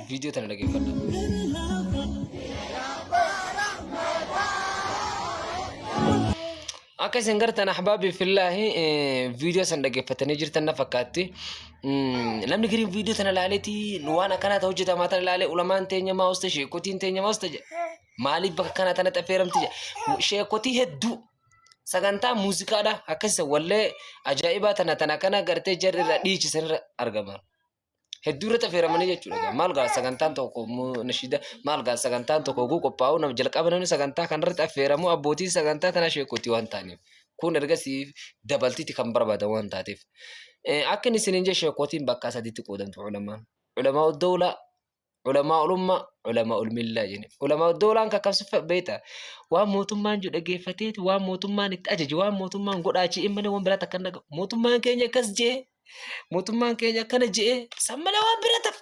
Viidiyoo tana dhageeffadha. Akka isin gartan ahbaabi fillaahi viidiyoo san dhaggeeffatanii jirtan na fakkaatti. Namni gariin viidiyoo tana laaleeti waan akkanaa ta'u hojjetamaa tana laalee ulamaan teenya maa uste sheekotiin teenya maa uste jedha. Maaliif bakka kana tanatti affeeramti jedha. Sheekotii hedduu sagantaa muuziqaadha akkasisa wallee ajaa'ibaa tana tana kana gartee jarri irra dhiichisan irra argaman. Hedduu irratti affeeramanii jechuudha. Maal gaa sagantaan tokko nashiida maal gaa sagantaan tokko oguu qophaa'u nama jalqaba namni sagantaa kanarratti affeeramu abbootiin sagantaa tanaa sheekotii waan ta'aniif. Kun ergasii dabaltiitti kan barbaadan waan taateef. Akka inni isiniin jedhe sheekotiin bakka sadiitti qoodamtu ulamaan. Ulamaa dawlaa, ulamaa ulummaa, ulamaa ulmillaa jedhani. Ulamaa dawlaan kan akkam beekta waan mootummaan jedhu dhaggeeffateeti waan mootummaan itti ajaje waan mootummaan godhaa jedhe malee waan biraa takka hin dhaga'u. Mootummaan keenya akkas jee mootummaan keenya akkana je'ee san malee waan biraa takka